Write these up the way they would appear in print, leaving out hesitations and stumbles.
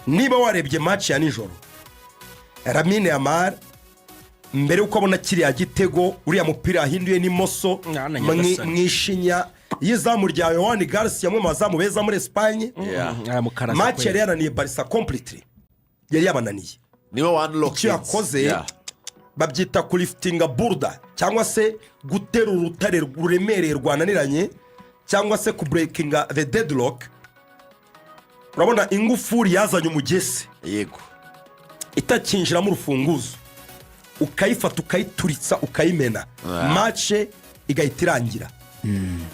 Niba warebye match ya nijoro, Lamine Yamal, mbere y'uko abona kiriya gitego, uriya mupira yahinduye n'imoso Mwana nyagasani. mu ishinya y'izamu rya Joan Garcia, amwe mu bazamu beza muri Esipanye. Aramukaraza Match kweli. yari yananiye Barça completely, yari yabananiye. Niwe wani lock. Icyo yakoze babyita kuliftinga boulder, cyangwa se guterura urutare ruremereye rwananiranye, cyangwa se kubreakinga the deadlock. Urabona ingufuri yazanye umugese itakinjiramo urufunguzo, ukayifata, ukayituritsa, ukayimena, match igahita irangira.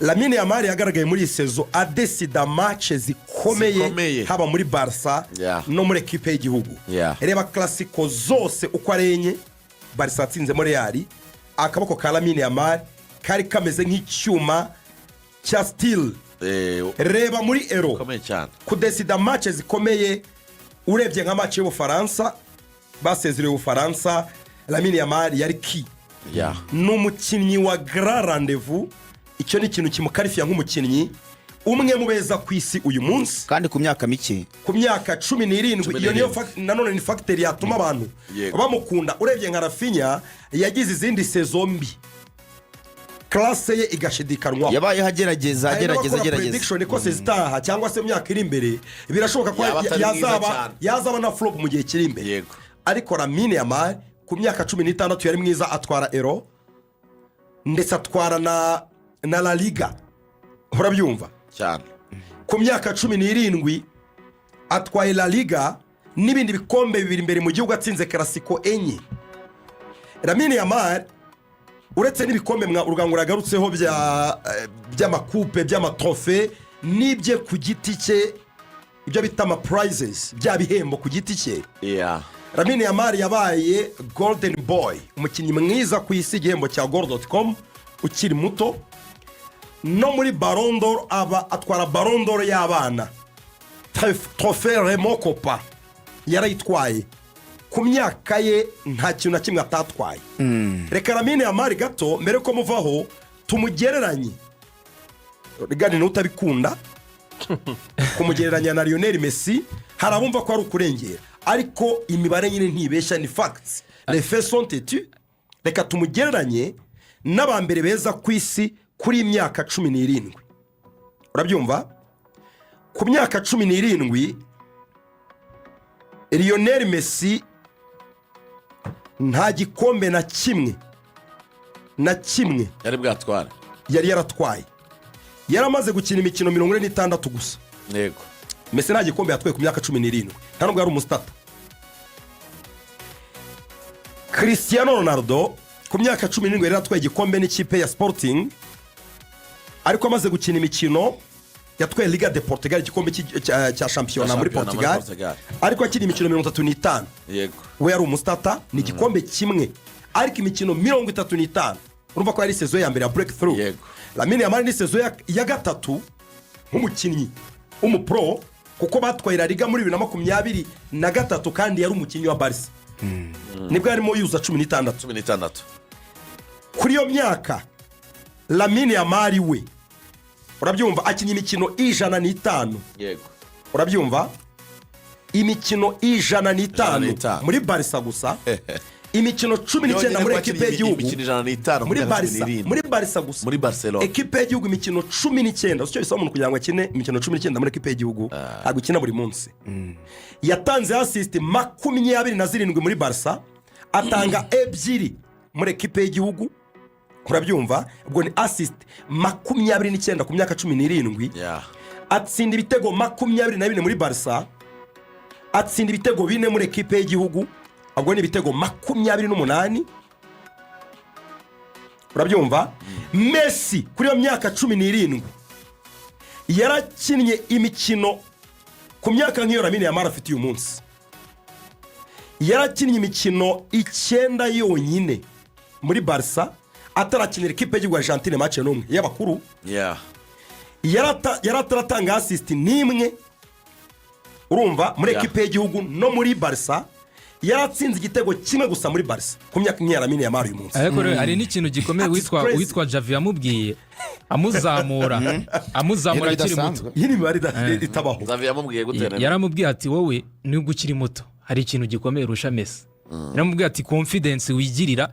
Lamine Yamal yagaragaye muri iyi saison adesida match zikomeye, Zikomeye. haba muri Barça no muri ekipe y'igihugu. Reba Clasico zose uko ari enye Barça yatsinzemo Real, akaboko ka Lamine Yamal kari kameze nk'icyuma cya steel. Reba muri Euro, Bikomeye cyane. kudesida match zikomeye. Urebye nka match y'Ubufaransa, basezerewe Ubufaransa, Lamine Yamal yari ki ni umukinnyi wa grand rendez-vous. Icyo ni ikintu kimukarifiya nk'umukinnyi umwe mu beza ku isi uyu munsi. Kandi ku myaka mike. Ku myaka 17. Cumi Iyo niyo n'irindwi. Nanone ni facteur yatuma abantu bamukunda. Urebye nka Raphinha, yagize izindi saison mbi, classe ye igashidikanywaho. Yabayeho agerageza, Hari agerageza, n'abakora agerageza. prediction ko saison itaha cyangwa se mu myaka iri imbere birashoboka ko Yaba atari mwiza yazaba cyane. yazaba na flop mu gihe kiri imbere. Ariko Lamine Yamal ku myaka 16 yari mwiza, atwara Euro, ndetse atwara na La Liga, urabyumva? Cyane. Ku myaka 17 atwaye La Liga n'ibindi bikombe bibiri imbere mu gihugu, atsinze Clasico enye. Lamine Yamal, uretse n'ibikombe mwa urugango yagarutseho by'amakupe, by'amatrophées, n'ibye ku giti cye, ibyo bita amaprizes, bya bihembo ku giti cye, Lamine Yamal yabaye Golden Boy, umukinnyi mwiza ku isi, igihembo cya Goal.com, ukiri muto. No muri Ballon d'Or aba atwara Ballon d'Or y'abana, Trophée Raymond Kopa yarayitwaye. Ku myaka ye nta kintu na kimwe atatwaye. Reka Lamine Yamal gato, mbere ko muvaho, tumugereranye rigani n'utabikunda kumugereranya na Lionel Messi. Hari abumva ko ari ukurengera, ariko imibare nyine ntibeshya, ni facts, les faits sont têtus. Reka tumugereranye n'abambere beza ku isi kuri iyi myaka 17, urabyumva? Ku myaka 17, Lionel Messi nta gikombe na kimwe, na kimwe yari bwatware. Yari yaratwaye. Yari amaze gukina imikino 46 gusa. Messi nta gikombe yatwaye ku myaka 17, nta nubwo yari umustarter. Cristiano Ronaldo ku myaka 17 yari yaratwaye igikombe n'ikipe ya Sporting, ariko amaze gukina imikino, yatwaye Liga de Portugal, igikombe cya shampiyona muri Shampiyona muri Portugal, Portugal. ariko akina imikino 35. We yari umustarter, ni igikombe kimwe, ariko imikino 35. Urumva ko yari saison ya mbere ya breakthrough. Lamine Yamal ni saison ya gatatu nk'umukinnyi w'umupro, kuko batwaye La Liga muri 2023 kandi yari umukinnyi wa Barça, nibwo yarimo yuza 16. 16. Kuri iyo myaka, Lamine Yamal we, urabyumva, akinnye imikino 105. Urabyumva, imikino 105 105. muri Barça gusa, imikino 19 muri ekipe y'igihugu. Imikino 105 Muri ku myaka cumi Barça. n'irindwi. Muri Barça gusa. Muri Barcelona. Ekipe y'igihugu imikino 19. Icyo bisaba umuntu kugira ngo akine imikino 19 muri ekipe y'igihugu, ntabwo ukina buri munsi. Yatanze assist 27 muri Barça, atanga ebyiri muri ekipe y'igihugu, urabyumva? Ubwo ni assist 29 ku myaka 17. Atsinda ibitego 24 muri Barça, atsinda ibitego 4 muri ekipe y'igihugu, ubwo ni ibitego 28, urabyumva? Messi kuri iyo myaka 17 yarakinnye imikino, ku myaka nk'iyo Lamine Yamal afite uyu munsi, yarakinnye imikino icyenda yonyine muri Barça, atarakinira ikipe y'igihugu Argentine match n'umwe y'abakuru. Yari ataratanga assist n'imwe, urumva, muri ekipe y'igihugu no muri Barça. Yaratsinze igitego kimwe gusa muri Barça ku myaka nk'iya Lamine Yamal uyu munsi. Ariko rero hari n'ikintu gikomeye That is witwa crazy. witwa Xavi yamubwiye amuzamura, amuzamura Ibintu akiri muto. bidasanzwe. Iyi ni imibare itabaho. Xavi yamubwiye gute rero? Yaramubwiye ati: "Wowe nubwo ukiri muto, hari ikintu gikomeye urusha Messi." Yaramubwiye ati: "Confidence wigirira,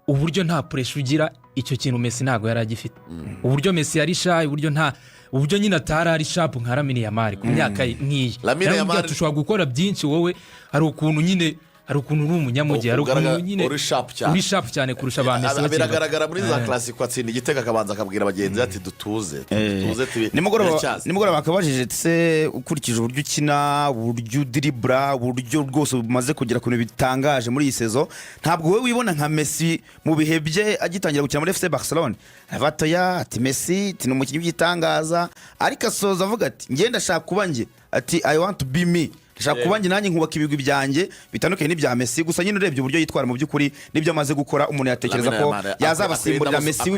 uburyo nta pressure ugira, icyo kintu Messi ntabwo yari agifite." Uburyo Messi yari shy, uburyo nta uburyo nyine atari ari sharp nka Lamine Yamal ku myaka ye nk'iyi. Lamine Yaramubwiye Yamal- ati: "Ushobora gukora byinshi wowe, hari ukuntu nyine, hari ukuntu uri umunyamujyi, hari ukuntu nyine Uri sharp cyane. Uri sharp cyane kurusha ba Messi bakiri bato." Biragaragara muri za Clasico, atsinda igitego akabanza akabwira bagenzi be ati: "Dutuze, dutuze, Nimugoroba biracyaza." Nimugoroba bakabajije ati: "Se ukurikije uburyo ukina, uburyo udiribura, uburyo rwose umaze kugera ku bintu bitangaje muri iyi saison, ntabwo wowe wibona nka Messi mu bihe bye agitangira gukina muri FC Barcelone?" Abatoya ati: "Messi," ati, "ni umukinnyi w'igitangaza." Ariko asoza avuga ati: "Njye ndashaka kuba njye." Ati: "I want to be me, ndashaka kuba njye, nanjye nkubaka ibigwi byanjye bitandukanye n'ibya Messi." Gusa nyine urebye uburyo yitwara mu by'ukuri n'ibyo amaze gukora, umuntu yatekereza Lamine ko Yamal yazabasimburira Messi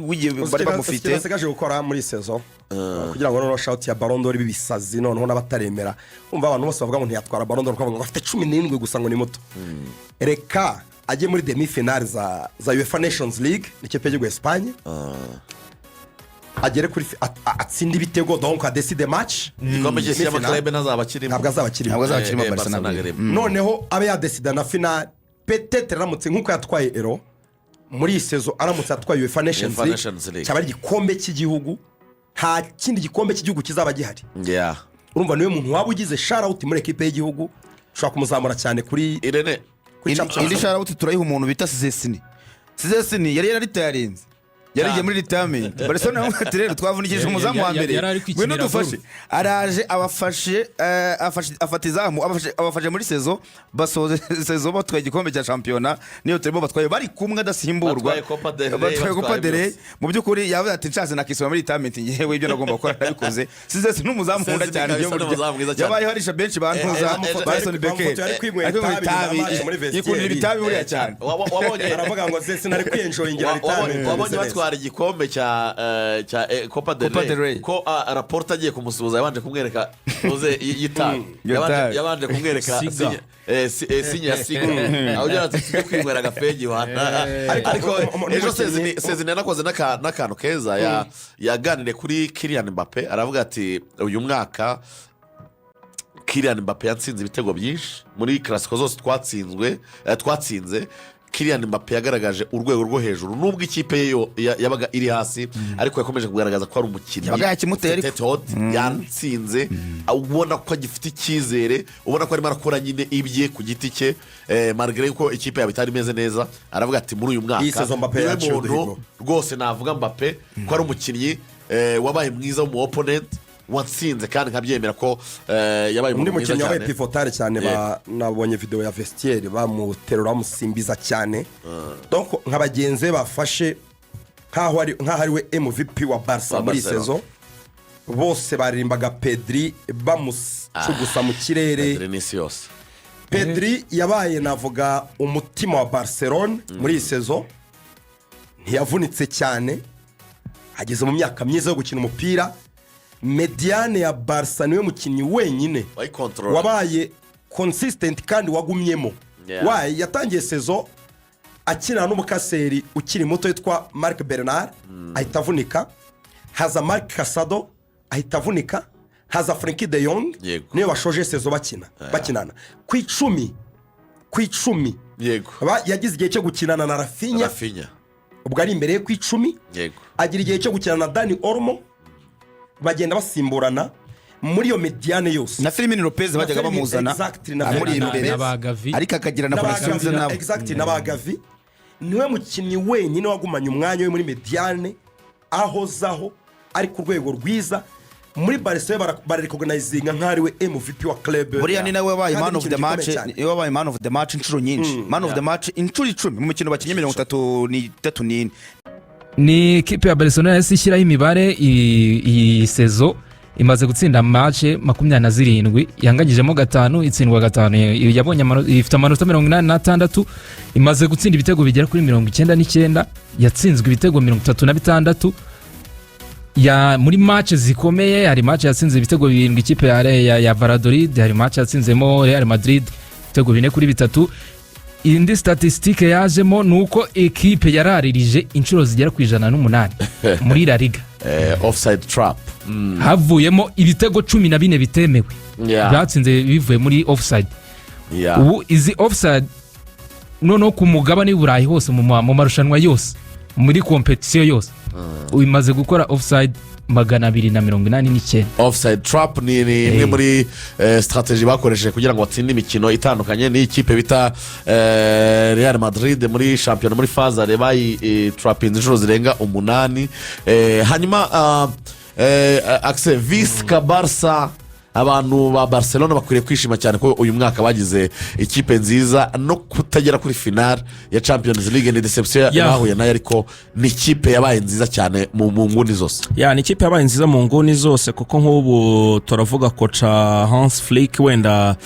w'igihe bari bamufite. Ikintu asigaje gukora muri iyi saison kugira ngo noneho shout ya Ballon d'Or ibisazi, noneho n'abataremera, umva abantu bose bavuga ngo ntiyatwara Ballon d'Or, ngo afite 17 gusa, ngo ni muto, reka ajye muri demi finale za UEFA Nations League n'ikipe y'igihugu ya Espagne, agere kuri atsinde ibitego, donc adeside match. Igikombe cy'isi Demi-finale. y'amaklebe ntazaba akirimo. Ntabwo azaba akirimo. Ntabwo azaba akirimo. Barca Barca ntabwo ntabwo irimo. irimo. Noneho abe yadesida na finale peut-être, aramutse nk'uko yatwaye Euro muri iyi saison, aramutse atwaye UEFA Nations UEFA League, Nations League. cyaba ari igikombe cy'igihugu, nta kindi gikombe cy'igihugu kizaba gihari. Urumva niwe muntu waba ugize shout muri ekipe y'igihugu, ushobora kumuzamura cyane kuri Irene. kuri Champions Indi League. shout turayiha umuntu bita Szczesny. Szczesny yari yararitayarinze, yarigiye muri retirement. Barcelona yamubwira ati: "Rero twavunikije umuzamu wa mbere, Yari ari kwikinira ngwino dufashe." golf. Araje abafashe, afata izamu, abafashe muri saison, basoza saison batwaye igikombe cya shampiyona, niyo turimo batwaye bari kumwe adasimburwa. Batwaye Copa del Rey, Batwaye Copa batwaye del Rey. byose. Mu by'ukuri yavuze ati: "Nshatse nakisoma muri retirement, ngewe ibyo nagomba gukora nabikoze." Szczesny ni umuzamu nkunda Szczesny cyane. kabisa Iyo ni umuzamu mwiza cyane. yabayeho arisha benshi bantuza Barson Amafoto Becker yari kwinywera ari kwinywera itabi itabi, nyuma y'amazi muri vestiaire. yikundira ibitabi buriya cyane. Wabonye Aravuga ngo Szczesny ari kwiyenjoyingira retirement. Wabonye batwara igikombe cya Copa del Copa del Rey, Rey. ko Laporta agiye kumusuhuza yabanje kumwereka uze y'itabi. Iyo tabi. Yabanje kumwereka Siga. signe, signe ya siga, aho ugira ati: "Tujye kwinywera agafegi wana." Ariko Ariko ejo Szczesny yanakoze n'akantu keza, yaganiriye kuri Kylian Mbappe, aravuga ati: "Uyu mwaka Kylian Mbappe yatsinze ibitego byinshi muri Clasico zose twatsinzwe, twatsinze. Kylian Mbappe yagaragaje urwego rwo hejuru nubwo ikipe ye yabaga iri hasi, ariko yakomeje kugaragaza ko ari umukinnyi Yabaga yakimuteye ufite ariko. tête haute, yatsinze ubona ko agifite icyizere, ubona ko arimo arakora nyine ibye ku giti cye, malgré ko ikipe yabo itari imeze neza." Aravuga ati: "Muri uyu mwaka Iyi saison Mbappe niwe yaciye muntu uduhigo. rwose navuga Mbappe ko ari umukinnyi wabaye mwiza w'umu opponent watsinze, kandi nkabyemera ko yabaye Undi umuntu mwiza mukinnyi wabaye cyane." pivotal cyane, nabonye video ya vestiaire bamuterura bamusimbiza cyane, donc nka bagenzi be bafashe nk'aho ari we MVP wa Barca Wa muri iyi Barcelona. saison, bose baririmbaga Pedri bamucugusa mu kirere. Pedri n'isi yose. Pedri yabaye, navuga, umutima wa Barcelone muri iyi saison. Ntiyavunitse cyane, ageze mu myaka myiza yo gukina umupira. Médiane ya Barca niwe mukinnyi wenyine wayikontorora, wabaye consistent kandi wagumyemo. Waye yatangiye saison akinana n'umukaseri ukiri muto witwa Marc Bernal, ahita avunika, haza Marc Casado ahita avunika, haza Frenkie de Jong. Niyo bashoje saison bakina, bakinana ku 10, ku 10. Yagize igihe cyo gukinana na Raphinha, Raphinha, ubwo ari imbere ye ku 10. Agira igihe cyo gukina na Dani Olmo, bagenda basimburana muri iyo médiane yose. Na Fermin Lopez bajyaga Fermin, bamuzana exactly, na amuri Fermin imbere, Na ba Gavi. ariko akagira na connexion nziza nabo. Exactly, na ba Gavi. Niwe mukinnyi wenyine wagumanye umwanya we muri médiane, ahozaho ari ku rwego rwiza muri Barcelona, bararecognizinga nk'aho ari we MVP wa club. Buriya ni nawe wabaye Kandi man ni of the ikintu match, gikomeye cyane. niwe wabaye man of the match inshuro nyinshi, man of the match inshuro 10 mu mikino bakinnye 34. Ni ikipe ya Barcelona yahise ishyiraho imibare. Iyi saison imaze gutsinda match 27, yanganyijemo gatanu, itsindwa gatanu. Yabonye ifite amanota 86, imaze gutsinda ibitego bigera kuri 99, yatsinzwe ibitego 36. Ya muri match zikomeye, hari match yatsinze ibitego birindwi ikipe ya Valladolid, hari match yatsinzemo Real Madrid. Ibitego 4-3. Indi statistique yajemo ni uko ekipe yararirije inshuro zigera ku 108 muri La Liga. Offside trap. Havuyemo ibitego 14 bitemewe byatsinze bivuye muri offside. Ubu izi offside noneho ku mugabane w'i Burayi hose, mu marushanwa yose, muri compétition yose, imaze gukora offside 289. Offside trap ni imwe muri stratégie bakoresheje kugira ngo batsinde imikino itandukanye. Ni ikipe bita Real Madrid muri shampiyona, muri phase bayitrapinze inshuro zirenga umunani. Hanyuma akise Visca Barça, abantu ba Barcelona bakwiriye kwishima cyane ko uyu mwaka bagize ikipe nziza. No kutagera kuri finale ya Champions League ni déception bahuye nayo, ariko ni ikipe yabaye nziza cyane mu nguni zose. Ya, ni ikipe yabaye nziza mu nguni zose, kuko nk'ubu turavuga coach Hans Flick, wenda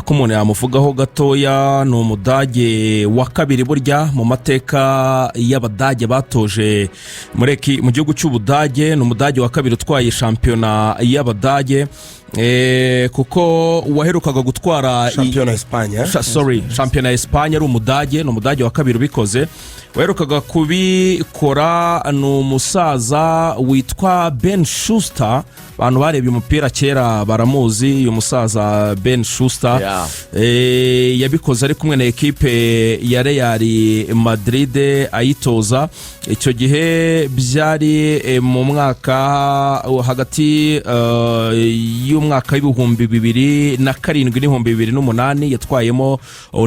ko umuntu yamuvugaho gatoya, ni Umudage wa kabiri burya mu mateka y'Abadage batoje mu gihugu cy'Ubudage. Ni Umudage wa kabiri utwaye shampiyona y'Abadage, kuko uwaherukaga gutwara Shampiyona Esipanye. Sorry, shampiyona ya Esipanye ari Umudage, ni Umudage wa kabiri ubikoze. Waherukaga kubikora ni umusaza witwa Bernd Schuster. Abantu barebye umupira kera baramuzi uyu musaza Bernd Schuster. Yabikoze ari kumwe na ekipe ya Real Madrid ayitoza. Icyo gihe byari mu mwaka hagati y'umwaka w'2007 n'2008, yatwayemo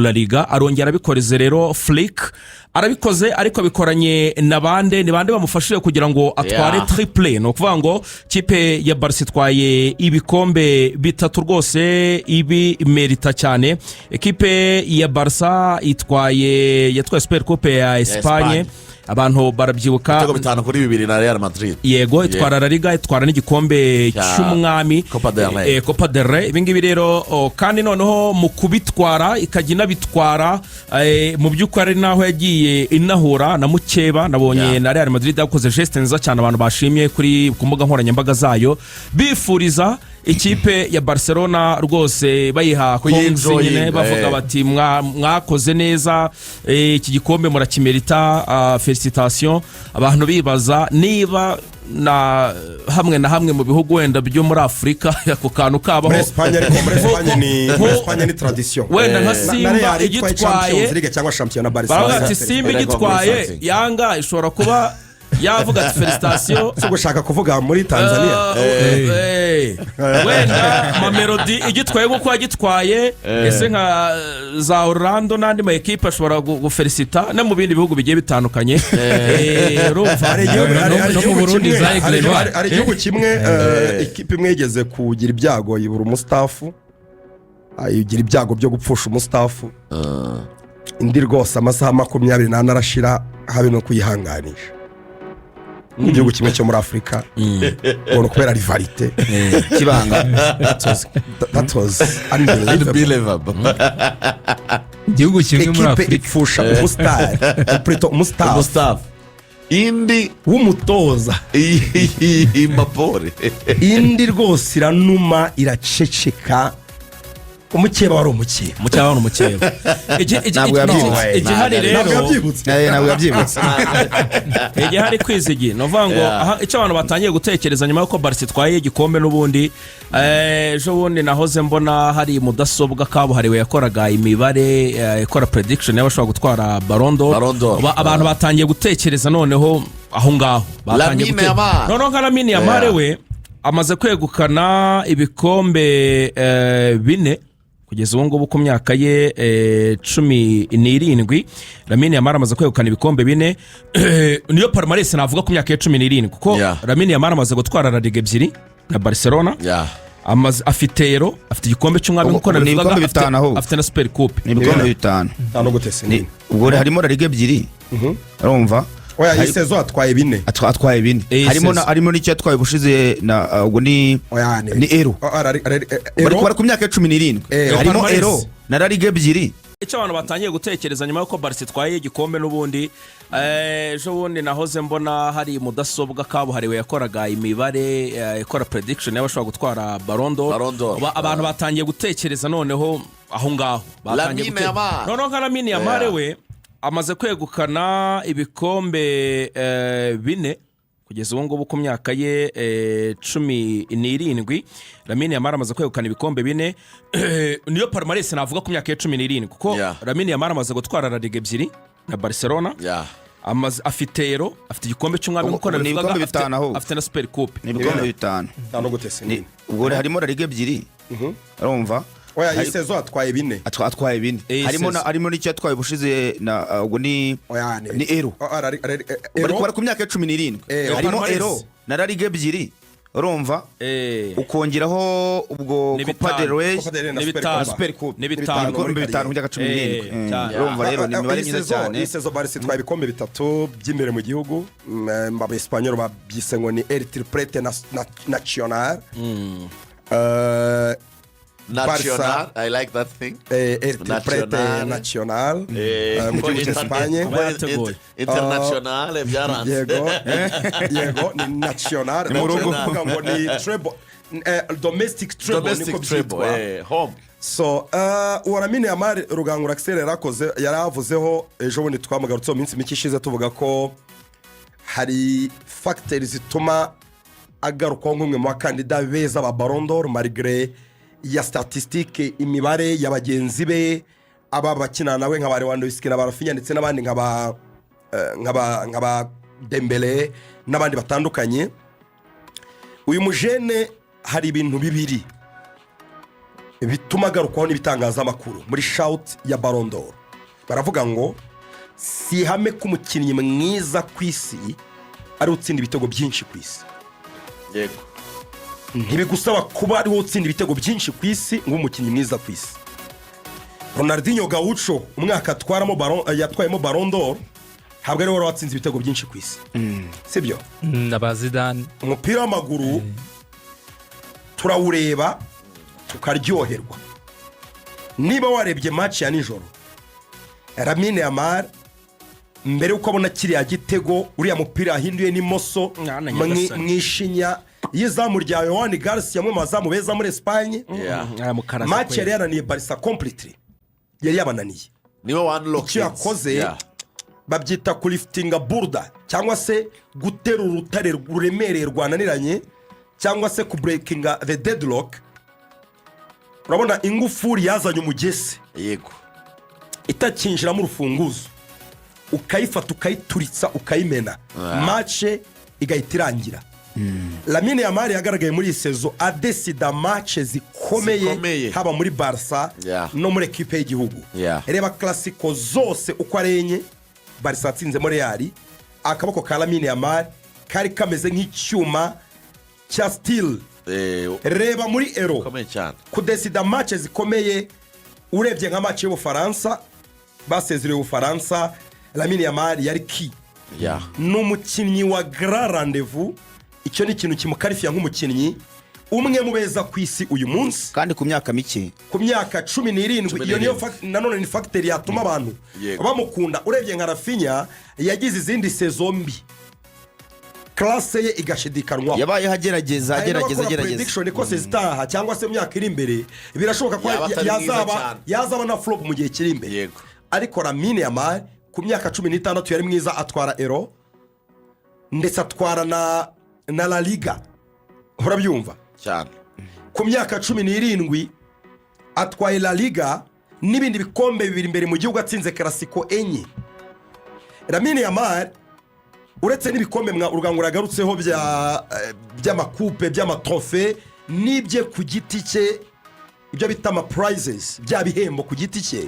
La Liga. Arongera abikoreze rero Flick arabikoze, ariko abikoranye na bande? Ni bande bamufashije kugira ngo atware triplé? Ni ukuvuga ngo kipe ya Barça itwaye ibikombe bitatu rwose, ibi merita cyane. Ekipe ya Barça itwaye, yatwaye Super Coupe ya Esipanye, Espagne. abantu barabyibuka. Ibitego 5-2 na Real Madrid. Yego, itwara La Liga, itwara n'igikombe cy'umwami. Copa del Rey. Copa del Rey. Ibi ngibi rero kandi noneho mu kubitwara ikajya inabitwara, mu by'ukuri ari naho yagiye inahura na mukeba nabonye na Real Madrid yakoze geste nziza cyane, abantu bashimye ku mbuga nkoranyambaga zayo, bifuriza ikipe ya Barcelona rwose, bayiha congs Kuyi enjoyinga, nyine bavuga bati: "Mwakoze neza, iki gikombe murakimerita, félicitations." Abantu bibaza niba na hamwe na hamwe mu bihugu wenda byo muri Afurika ako kantu kabaho. Muri Esipanye, ariko muri Esipanye ni muri Esipanye ni tradition. Wenda nka Na Simba Real itwaye igitwaye, Champions League cyangwa shampiyona, baravuga Barcelona ati Simba igitwaye, Yanga ishobora kuba yavuga ati félicitations. Si gushaka kuvuga muri Tanzania. Wenda Mamelodi igitwaye nk'uko yagitwaye, ese nka za Orlando n'andi ma ekipe ashobora gufelicita no mu bindi bihugu bigiye bitandukanye. Urumva? Hari hari No mu igihugu Burundi kimwe za Aigle Noir. hari igihugu kimwe, ikipe imwe yigeze kugira ibyago, ibura umustaff, igira ibyago byo gupfusha umustaff, indi rwose amasaha 24 arashira habe no kuyihanganisha. Mu gihugu kimwe cyo muri Afurika, ngo kubera rivalité. Kibanga. That was unbelievable. Unbelievable. Igihugu kimwe muri Ekipe Afurika ipfusha umusitari, plutôt umustaff Umustaff, indi w'umutoza, Mapore. Indi rwose iranuma, iraceceka. Umukeba wari umukeba. Umukeba ni umukeba. Ntabwo yabyibutse. Igihari Ntabwo rero yabyibutse. Ntabwo yabyibutse. Igihari kwizigi ni ukuvuga ngo aha, icyo abantu batangiye gutekereza nyuma y'uko Barça itwaye igikombe n'ubundi, ejo bundi nahoze mbona hari mudasobwa kabuhariwe yakoraga imibare, ikora prediction y'abashobora gutwara Ballon d'Or. Ballon d'Or. Abantu batangiye gutekereza noneho aho ngaho batangiye Lamine Yamal. Noneho nka Lamine Yamal we amaze kwegukana ibikombe bine kugeza ubu ngubu ku myaka ye 17. Lamine Yamal amaze kwegukana ibikombe bine, niyo palmarès navuga ku myaka ye 17, kuko Lamine Yamal amaze gutwara La Liga ebyiri na Barcelona, afite Euro, afite igikombe cy'umwami Ubu- nk'uko ubu ni nabivugaga, ibikombe bitanu ahubwo. Afite na Super Coupe. Ni ibikombe bitanu. Bitanu gute se? Ubwo harimo La Liga ebyiri, urumva? Oya, iyi saison atwaye bine. Atwaye bine. Iyi Harimo na saison. harimo n'icyo yatwaye ubushize na ubwo ni Oya, ni Euro. Oh, Bari Euro. kubara ku myaka ya 17. Harimo Palmarès. Euro na La Liga ebyiri. Icyo abantu batangiye gutekereza nyuma y'uko Barça itwaye igikombe n'ubundi, ejo bundi nahoze mbona hari mudasobwa kabuhariwe yakoraga imibare, ikora prediction y'abashobora gutwara Ballon d'Or. Ballon d'Or. Abantu batangiye gutekereza noneho. Aho ngaho batangiye Lamine gutera. Yamal. Noneho nka Lamine Yamal we amaze kwegukana ibikombe 4 kugeza ubu ngubu ku myaka ye 17. Lamine Yamal amaze kwegukana ibikombe 4, niyo palmarès navuga ku myaka ye 17, kuko Lamine Yamal amaze gutwara La Liga ebyiri na Barcelona. Afite Euro, afite igikombe cy'umwami Ubu- nk'uko ubu ni nabivugaga, ibikombe 5 ahubwo. Afite na Super Coupe. Ni ibikombe 5. Nta gute se? Ubwo harimo La Liga ebyiri, urumva? Oya, iyi saison atwaye 4. Atwaye 4. Iyi Harimo na saison. harimo n'icyo yatwaye ubushize na ubwo ni Oya, ni Euro. Oh, ah, Bari Euro. kubara ku myaka ya 17. Harimo Palmarès. Euro na La Liga ebyiri, urumva? Ukongeraho ubwo Ni Copa del 5. Rey. Copa del Rey na Ni Super 5. Copa. Super Coupe. Ni 5. Ibikombe Muri 5 ku myaka 17. Cyane. Urumva rero ni imibare Iyi myiza cyane. Iyi saison Barca itwaye ibikombe 3 by'imbere mu gihugu. Aba Espanyol babyise ngo ni El Triplete Nacional. National, I like that thing. El Triplete Nacional. Nacional mu gihugu cy'Espagne. Kuko Yateguye. international byaranze. Yego, ni Nacional. Ni mu rugo. Kuvuga ngo ni treble, domestic treble Domestic niko treble. byitwa. Home. So uwo Lamine Yamal, Rugangura Axel yarakoze, yaravuzeho ejo bundi, twamugarutseho mu minsi mike ishize, tuvuga ko hari facteurs zituma agarukwaho nk'umwe mu bakandida beza ba Ballon d'Or, malgré ya statistique, imibare ya bagenzi be, aba bakina nawe nka ba Lewandowski na ba Raphinha ndetse n'abandi nka ba Dembele n'abandi batandukanye. Uyu mujene hari ibintu bibiri bituma agarukwaho n'ibitangazamakuru muri shout ya Ballon d'Or. Baravuga ngo si ihame ko umukinnyi mwiza ku isi ari utsinda ibitego byinshi ku isi. Ntibigusaba kuba ari wowe utsinda ibitego byinshi ku isi ngo ube umukinnyi mwiza ku isi. Ronaldinho Gaucho, umwaka atwaramo yatwayemo Ballon d'Or, ntabwo ari we wari watsinze ibitego byinshi ku isi, sibyo? Na ba Zidane. Umupira w'amaguru turawureba tukaryoherwa. Niba warebye match ya nijoro, Lamine Yamal, mbere y'uko abona kiriya gitego, uriya mupira yahinduye n'imoso Mwana nyagasani. mu ishinya y'izamu rya Joan Garcia, amwe mu bazamu beza muri Esipanye. Aya mukaraza Match kweli. yari yananiye Barça completely, yari yabananiye. Niwe one lock. Icyo yakoze babyita kuliftinga boulder, cyangwa se guterura urutare ruremereye rwananiranye, cyangwa se kubreakinga the deadlock. Urabona ingufuri yazanye umugese itakinjiramo urufunguzo, ukayifata ukayituritsa, ukayimena, match igahita irangira. Lamine Yamal yagaragaye muri iyi saison adesida match zikomeye, Zikomeye. haba muri Barça no muri ekipe y'igihugu. Reba Clasico zose uko ari enye Barça yatsinzemo Real, akaboko ka Lamine Yamal kari kameze nk'icyuma cya steel. Reba muri Euro, Bikomeye cyane. kudesida match zikomeye. Urebye nka match y'Ubufaransa, basezerewe Ubufaransa, Lamine Yamal yari ki ni umukinnyi wa grand rendez-vous. Icyo ni ikintu kimukarifiya nk'umukinnyi umwe mu beza ku isi uyu munsi. Kandi ku myaka mike. Ku myaka 17. Iyo niyo 17. Nanone ni facteur yatuma abantu bamukunda. Urebye nka Raphinha, yagize izindi saison mbi, classe ye igashidikanwaho. Yabayeho agerageza, Hari agerageza, n'abakora agerageza. prediction ko saison itaha cyangwa se mu myaka iri imbere birashoboka ko Yaba atari mwiza yazaba cyane. yazaba na flop mu gihe kiri imbere. Ariko Lamine Yamal ku myaka 16 yari mwiza, atwara Euro ndetse atwara na La Liga, urabyumva? Cyane. Ku myaka 17 atwaye La Liga n'ibindi bikombe 2 imbere mu gihugu, atsinze Clasico enye. Lamine Yamal, uretse n'ibikombe Urwango yagarutseho by'amakupe, by'amatrophées, n'ibye ku giti cye, ibyo bita amaprizes, bya bihembo ku giti cye,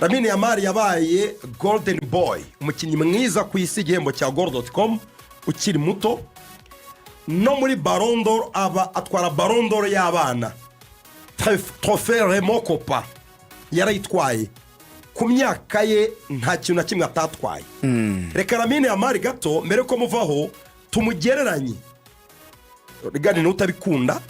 Lamine Yamal yabaye Golden Boy, umukinnyi mwiza ku isi, igihembo cya Goal.com, ukiri muto. No muri Ballon d'Or aba atwara Ballon d'Or y'abana, Trophée Raymond Kopa yarayitwaye. Ku myaka ye nta kintu na kimwe atatwaye. Reka Lamine Yamal gato mbere yuko muvaho tumugereranye, rigani n'utabikunda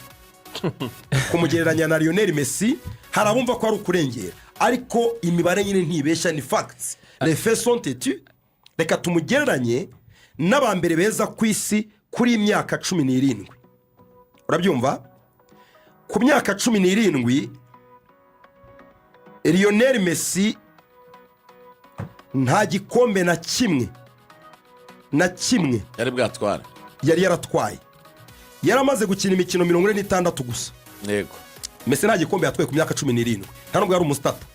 kumugereranya na Lionel Messi, hari abumva ko ari ukurengera, ariko imibare nyine ntibeshya, ni facts, les faits sont têtus. Reka tumugereranye n'abambere beza ku isi kuri iyi myaka 17, urabyumva? Ku myaka 17. Lionel Messi nta gikombe na kimwe, na kimwe yari bwatware yari yaratwaye. Yari amaze gukina imikino 46 gusa. Messi nta gikombe yatwaye ku myaka 17, nta nubwo yari umusitata.